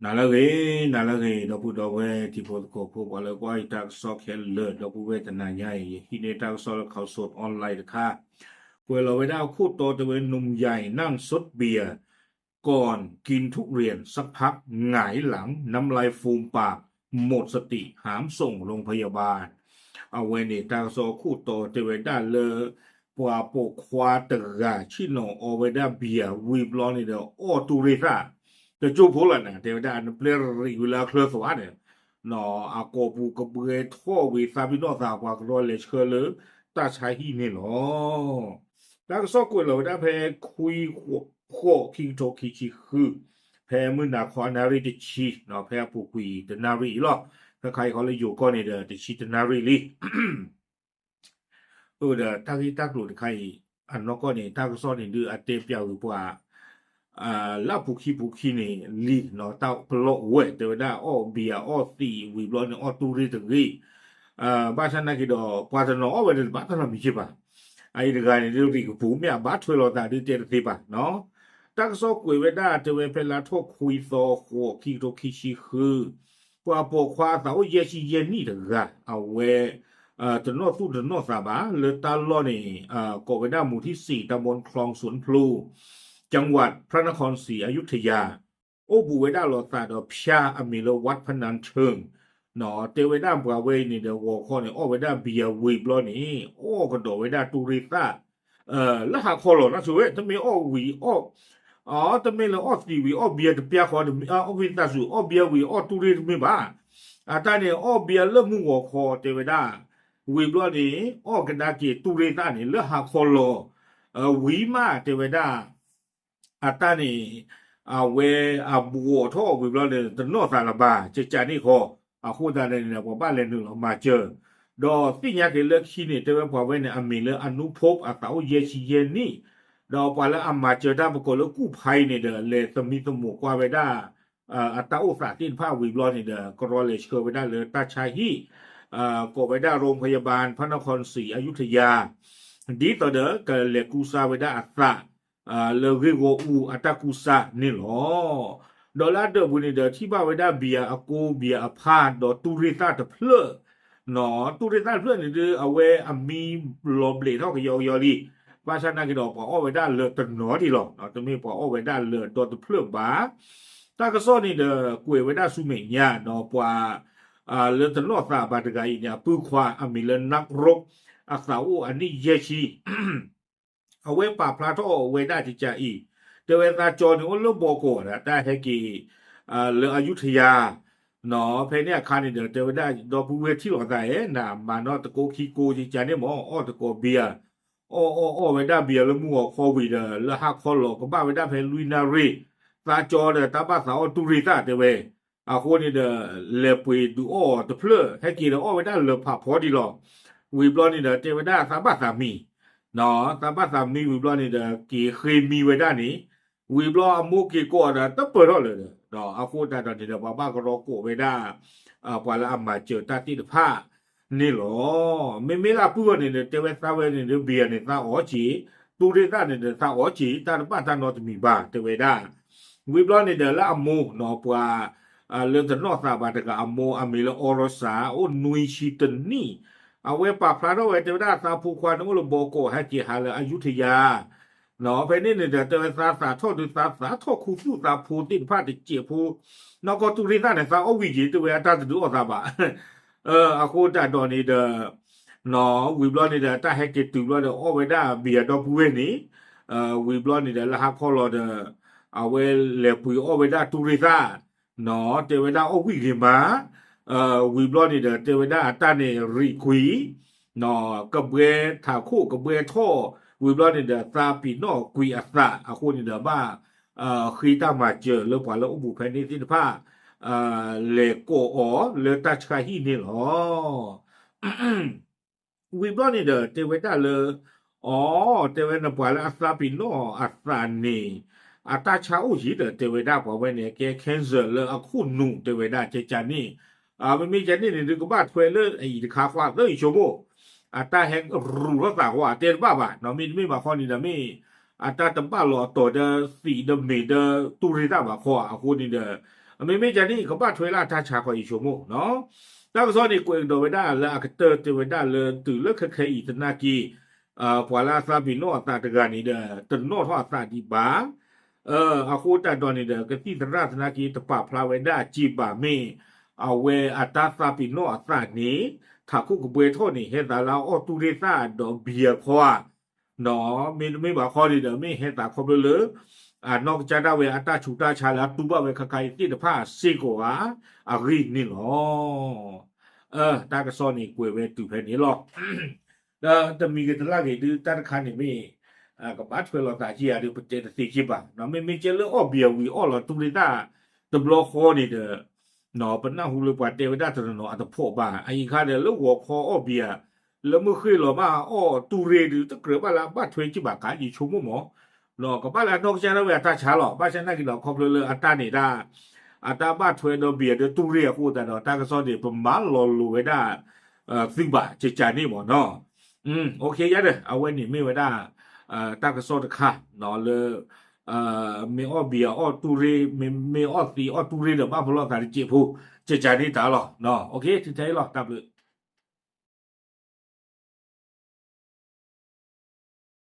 နၤလၢအဂ့ၤ, နၤလၢအဂ့ၤ, ဒီပုၢ်ဒီဝဲၢ်တံၤဖိသကိးဖိ ပှၤလၢကွၢ်ယတၢ်ကစီၣ်ခဲလၢာ်, ဒီပုၢ်ဝဲၢ်တနၤညါအံၤ ယဟံးန့ၢ်တၢ်ကစီၣ်လၢ Khaosod Online တခါ, ကွဲးလီၤဝဲဒၣ်အခိၣ်တီတဲဝဲ หนุ่มใหญ่นั่งซดเบียร์ ก่อนกินทุเรียน สักพักหงายหลัง น้ำลายฟูมปาก หมดสติ หามส่งโรงพยาบาล အဝဲန့ၣ် တၢ်ကစီၣ်အခိၣ်တီတဲဝဲဒၣ်လၢ ပှၤပိာ်ခွါတဂၤ ဆ့ၣ်နီၤအီဝဲဒၣ် beer ဝံၤဘျီန့ၣ်ဒီး အီၣ်တူၢ်ရ့ၣ်သၣ် တကၠိဖိလီၤန့ၣ် တဲဝဲဒၣ် နပျဲရံးဝံၤလၢအချၢသွးန့ၣ် အကိာ်ပူၤကဘှဲထီၣ်ဝံၤ သးပ့ၤနီၣ်သး ပှၤကရီလဲၤဆှၢလၢတၢ်ဆါဟံၣ်န့ၣ်လီၤ. တၢ်ကစီၣ်ကွဲးလီၤဝဲဒၣ်ဖဲခွံဃိး ခံကထိခံဆံဃု ဖဲမုၢ်နၤခီအနၣ်ရံၣ်တဆံ ဖဲအပူၤကွံာ်တနၣ်ရံၣ်အံၤလီၤ. ဖဲခါအံၤခီလၢယိၤကီၢ်န့ၣ်ဒီး တဆံတနၣ်ရံၣ်လံ. အဃိဒီးတၢ်ဂ့ၢ်တၢ်ကျိၤတခါအံၤ အနီၢ်ကီၢ်န့ၣ် တၢ်ကစီၣ်န့ၣ်ဒုးအတဲပျးဝံၤပှၤ လၢအပူၤခံပူၤခံန့ၣ်လံ တၢ်ပလီၢ်အိၣ်ဝဲ တဲဝဲဒၣ်အီၣ်ဘံအီၣ်သံးဝံၤဘျီန့ၣ် အီၣ်တူၢ်ရ့ၣ်တဂ့ၤ ဘၣ်ဆၣ်နာ်က့ဒီး ပှၤတနီၤအီၣ်ဝဲဒၣ်တဘၣ်တၢ်နီတမံၤက့ဘၣ်. အအံၤတဂၤန့ၣ်ဒုး ရံးကပူၤမ့ၢ်အဘၣ်ထွဲလိာ်သးဒုးတဲတသ့ဘၣ်နီၤ. တၢ်ကစီၣ်ကွဲးဝဲဒၣ်တဲဝဲဖဲလါထီၣ်ခွံသီဃိး ခံကထိခံဆံဃု ပှၤပိာ်ခွါအသးအိၣ်ယဲၢ်ဆံယဲၢ်နံၣ်တဂၤ အဝဲ တနီၣ်သူၣ်တနီၣ်သးဘၣ် လၢတၢ်လီၢ်န့ၣ် ကိးဝဲဒၣ် หมู่ที่สี่ ตำบลคลองสวนพลู จังหวัดพระนครศรีอยุธยา အိၣ်ဘူးဝဲဒၣ်လီၤသးဒီးဖၠါအမံၤလၢ วัดพนัญเชิง တဲဝဲဒၣ်ပှၤဝဲအံၤန့ၣ်ဒီး ဂီၤခီန့ၣ် အီၣ်ဝဲဒၣ်ဘံယၤဝံၤဘျီန့ၣ် အီၣ်ကဒီးဝဲဒၣ်တူၢ်ရ့ၣ်သၣ် လၢဟးခီလီၤနီၢ်ဆိဝဲ တမ့ၢ်အီၣ်ဝံၤအီၣ် တမ့ၢ်လၢအီၣ်သံးဝံၤအီၣ်ဘံယၤတပျၢ်ဃီ အီၣ်ဝံသးစူၤ အီၣ်ဘံယၤဝံၤအီၣ်တူၢ်ရ့ၣ်တမ့ၢ်ဘၣ်. အတၢ်န့ၣ် အီၣ်ဘံယၤလၢမုၢ်ဂီၤခီတဲဝဲဒၣ် ဝံၤဘျီန့ၣ် အီၣ်ကဒါက့ၤတူၢ်ရ့ၣ်သၣ်န့ၣ် လၢဟးခီလီၤ ဝံၤမးတဲဝဲဒၣ် အတၢ်န့ၣ် အဝဲအဘူးအီၤထီၣ်ဝံၤဘျီန့ၣ် တနီၣ်သးလၢၤဘၣ် ကကန့ၣ်ဃီ အဃိသတးန့ၣ် ပှၤဘၣ်လဲၤနုာ်လီၤမၤစၢၤ ဒီးသ့ၣ်ညါက့ၤလၢခံန့ၣ် တဲဝဲပှၤဝဲန့ၣ် အမံၤလၢ อนุภพ အသးအိၣ်ယဲၢ်ဆံယဲၢ်နံၣ် ဒီးပှၤလၢအမၤစၢၤတၢ်ပကိးလၢကူၣ်ဖးအံၤန့ၣ်ဒီး လဲၤသမံသမိးကွၢ်ဝဲဒၣ် အတၢ်အိၣ်သးသ့ၣ်တဖၣ်ဝံၤဘျီန့ၣ်ဒီး ကရီလဲၤဆှၢဝဲဒၣ်လၢတၢ်ဆါဟံၣ် ကိးဝဲဒၣ် โรงพยาบาลพระนครศรีอยุธยา ဒ်သိးဒီးကလဲၤကူစါဝဲဒၣ်အသး လၢဂ့ၢ်ဂီၢ်အူအတၢ်ကူစါန့ၣ်လီၤ. ဒီးလၢအဒၢးပူၤန့ၣ်ဒီး ထံၣ်ဘၣ်ဝဲဒၣ်ဘံယၤအကိး ဘံယၤအဖါ ဒီးတူၢ်ရ့ၣ်သၣ်တဖျၢၣ် တူၢ်ရ့ၣ်သၣ်တဖျၢၣ်န့ၣ်ဒုး အဝဲအမံလီၤဘျဲးထီၣ်ကယီကယီလံ. ဘၣ်ဆၣ်နာ်က့ဒီး ပှၤအီၣ်ဝဲဒၣ်လၢာ်တနီၤဒံးလီၤ. တမ့ၢ်ပှၤအီၣ်ဝဲဒၣ်လၢာ်ဒီတဖျၢၣ်ဘၣ်. တၢ်ကစီၣ်န့ၣ်ဒီး ကွဲးဝဲဒၣ်ဆူမဲာ်ညါဒီးပှၤ လၢတနီၣ်သးဘၣ်တဂၤအံၤန့ၣ် အပုၢ်ခွါအမံၤလၢ นักรบ အသးအိၣ်အနံၣ်ယဲၢ်ဆံ အဝဲပာ်ဖျါထီၣ်ဝဲဒၣ်ကကးအံၤ တဲဝဲသးကၠီန့ၣ်အိၣ်လၢဘီကီးဒီး တၢ်ဟဲက့ၤ လၢအယူထယၤ ဖဲန့ၣ်အခါန့ၣ်ဒီး တဲဝဲဒၣ်ဒီပုၢ်ဝဲၢ်ထံၣ်လိာ်သးဧၢ နမၤနီၣ်တကိးခံကိးကကးန့ၣ်မ့ၢ် အီၣ်တကိးဘံယၤ အီၣ်အီၣ်အီၣ်ဝဲဒၣ်ဘံယၤလၢမုၢ်ဂီၤခီဝံၤဒီး လၢဟါခီလီၤကဘၣ်ဝဲဒၣ်ဖဲလွံၢ်နၣ်ရံၣ် သးကၠီဒီးတၢ်ဘၣ်သးအီၣ်တူၢ်ရ့ၣ်သၣ်တဲဝဲ အဃိန့ၣ်ဒီး လဲၤပှ့ၤဒုးအီၣ်တဖျၢၣ် ဟဲက့ၤဒီးအီၣ်ဝဲဒၣ်လၢာ်ဖးဖီဒံးလီၤ. ဝံၤဘျီန့ၣ်ဒီး တဲဝဲဒၣ်သးဘၣ်သးမံ သးဘၣ်သးမံဝံၤဘျီန့ၣ်ဒီး က့ၤဃ့မံဝဲဒၣ်န့ၣ် ဝံၤဘျီအမိၢ်က့ၤကိးဒီးတပၢၢ်ထီၣ်လၢၤဒီး အဃိသတးဒီးန့ၣ်ဒီး ပှၤဘၣ်ကရီကိးဝဲဒၣ် ပှၤလၢအမၤစၢၤတၢ်သ့ၣ်တဖၣ်န့ၣ်လီၤ. မ့မ့ၢ်လၢအပုၢ်အီၤန့ၣ်ဒီး တဲဝဲသးဝဲန့ၣ်ဒီး ဘံယၤန့ၣ်သးအီၣ်က့ၤ တူၢ်ရ့ၣ်သၣ်န့ၣ်ဒီးသးအီၣ်က့ၤ တၢ်တဘၣ်တၢ်နီတမံၤဘၣ် တဲဝဲဒၣ် ဝံၤဘျီန့ၣ်ဒီးလၢအမိၢ်နီၤ ပှၤ လၢတနီၣ်သးဘၣ်တဂၤအမိၢ်အမံၤလၢ အီရီစၢ်အိၣ်နွံဆံတနံၣ် အဝဲပာ်ဖျါထီၣ်ဝဲတဲဝဲဒၣ်သးဖိခွါန့ၣ်အိၣ်လၢဘီကီးဟဲက့ၤဟးလၢအယူထယၤ ဖဲန့ၣ်န့ၣ်ဒီးတဲဝဲသးသးထီၣ်ဒုးသးသးထီၣ်ခူသူၣ်သးဖိသ့ၣ်တဖၣ်တစဲးဖိ နီၢ်ကီၢ်တူၢ်ရ့ၣ်သၣ်န့ၣ်သးအီၣ်ဝံၤက့ၤတဲဝဲအတၢ်တဒုးအီၣ်သးဘၣ် အဃိသတးဒီးန့ၣ်ဒီး ဝံၤဘျီန့ၣ်ဒီး တၢ်ဟဲက့ၤတုၤဘျီဒီးအီၣ်ဝဲဒၣ်ဘံယၤဒီပုၢ်ဝဲၢ်န့ၣ် ဝံၤဘျီန့ၣ်ဒီးလၢဟါခီလီၤဒီး အဝဲလဲၤပှ့ၤအီၣ်ဝဲဒၣ်တူၢ်ရ့ၣ်သၣ် တဲဝဲဒၣ်အီၣ်ဝံၤဂ့ၤမး ဝံၤဘျီန့ၣ်ဒီးတဲဝဲဒၣ်အတၢ်န့ၣ်ရံးကွံာ် ကဘှဲထးခိၣ်ကဘှဲထီၣ် ဝံၤဘျီန့ၣ်ဒီးသးပ့ၤနီၣ်ကွံာ်အသး အဃိန့ၣ်ဒီးဘၣ် ဃ့တၢ်မၤစၢၤလၢပှၤလၢအိၣ်ဘူးဖဲန့ၣ်သ့ၣ်တဖၣ် လဲၤကိးအီၤလၢတၢ်ဆါဟံၣ်န့ၣ်လီၤ. ဝံၤဘျီန့ၣ်ဒီးတဲဝဲဒၣ်လၢ အီ တဲဝဲနပှၤလၢအသးပ့ၤနီၣ်အသးန့ၣ် အတၢ်ဆါအိၣ်ယံၤဒီးတဲဝဲဒၣ်ပှၤဝဲန့ၣ် ကဲ cancer လၢအခိၣ်နူာ်တဲဝဲဒၣ်ကဲကန့ၣ် မ့မ့ၢ်ကန့ၣ်န့ၣ်ဒုးကဘၣ်ထွဲလၢအအံၤတခါဃီ သၢအံၤဆိကမိၣ် အတၢ်ဟဲရူၤထီၣ်သးဃီ အတဲတဘၣ်ဘၣ် မ့တမ့ၢ်ဘၣ်ဃီန့ၣ်ဒီးမ့ၢ် အတၢ်တဘၣ်လီၤအတီၤဒီးသံးဒီးမ့ၢ်ဒီးတူၢ်ရ့ၣ်သၣ်ဘၣ်ဃီ အဃိန့ၣ်ဒီး မ့မ့ၢ်ကန့ၣ် ကဘၣ်ထွဲလၢအတၢ်ဆါခီ ယဆိကမိၣ်နီၤ. တၢ်ကစီၣ်န့ၣ် ကွဲးကဒီးဝဲဒၣ်လၢအကတၢၢ်တဲဝဲဒၣ်လၢတုၤလၢခဲခဲအံၤသနာ်က့ ပှၤလၢအသးပ့ၤနီၣ်အသးတဂၤန့ၣ်ဒီး တနီၣ်ထီၣ်အသးဒံးဘၣ်. အဃိသတးဒီးန့ၣ်ဒီး ကသံၣ်သရၣ်သနာ်က့ တပာ်ဖျါဝဲဒၣ်စ့ဘၣ် မ့ၢ်အဝဲအတၢ်သးပ့ၤနီၣ်အသးန့ၣ် ထးခိၣ်ကပှဲၤထီၣ်န့ၣ် ဟဲသးလၢအအီၣ်တူၢ်ရ့ၣ်သၣ်ဒီးဘံယၤခီဧါ မ့တမ့ၢ်ဘၣ်ခီန့ၣ်ဒီး မ့ၢ်ဟဲသးခီဖျိလၢ အနီၢ်ကစၢ်ဒၣ်ဝဲအတၢ်ဆူးတၢ်ဆါလၢအတူၢ်ဘၣ်ဝဲခဲခါအံၤသ့ၣ်တဖၣ်စ့ၢ်ကီးဧါ အဂ့ၢ်န့ၣ်လီၤ. တၢ်ကစီၣ်န့ၣ်ကွဲးဝဲတုၤဖဲန့ၣ်လီၤ. ဒီးတမံၤဂ့ၤတလၢ်ဂ့ၤဒုး တၢ်တခါန့ၣ်မ့ၢ် ကဘၣ်ထွဲလိာ်သးက့ၤဧါဒီး ပတဲတသ့က့ၤဘၣ်. မ့မ့ၢ်ကဲလၢအီၣ်ဘံယၤဝံၤအီၣ်လီၤတူၢ်ရ့ၣ်သၣ်တဘျီဃီန့ၣ်ဒီး ပနၢ်ဟူလၢပှၤတဲဝဲဒၣ်တနီၤနီၤအတဖီၣ်ဘၣ်. အအံၤခါဒီးလၢဂီၤခီအီၣ်ဘံယၤ လၢမုၢ်ဃ့ၢ်လီၤမးအီၣ်တူၢ်ရ့ၣ်ဒုး တကြၢးဘၣ်လၢအဘၣ်ထွဲက့ၤဘၣ်ကါ ယဆိကမိၣ်မး ကဘၣ်လၢအနီၢ်ကစၢ်ဒၣ်ဝဲအတၢ်ဆါလီၤ. ဘၣ်ဆၣ်သနာ်က့ဒီး ခီဖျိလၢအတၢ်န့ၣ်ဒၣ် အတၢ်ဘၣ်ထွဲဒီးဘံယၤဒီးတူၢ်ရ့ၣ်အဃိသတးဒီး တၢ်ကစီၣ်န့ၣ် ပမၤလီၤလိၤဝဲဒၣ် သုဘၣ် ကကန့ၣ်မးနီၤ. အိၣ်ခ့ယါဒီး အဝဲန့ၣ်မ့ၢ်ဝဲဒၣ် တၢ်ကစီၣ်တခါလၢ မ့ၢ်အီၣ်ဘံယၤအီၣ်တူၢ်ရ့ၣ် မ့ၢ်အီၣ်သံးအီၣ်တူၢ်ရ့ၣ်ဒီးဘၣ်ပလီၢ်သးတစဲးဖိ ကကန့ၣ်တၢ်လီၤ. အိၣ်ခ့ တုၤထဲအံၤလီၤ တၢ်ဘျုး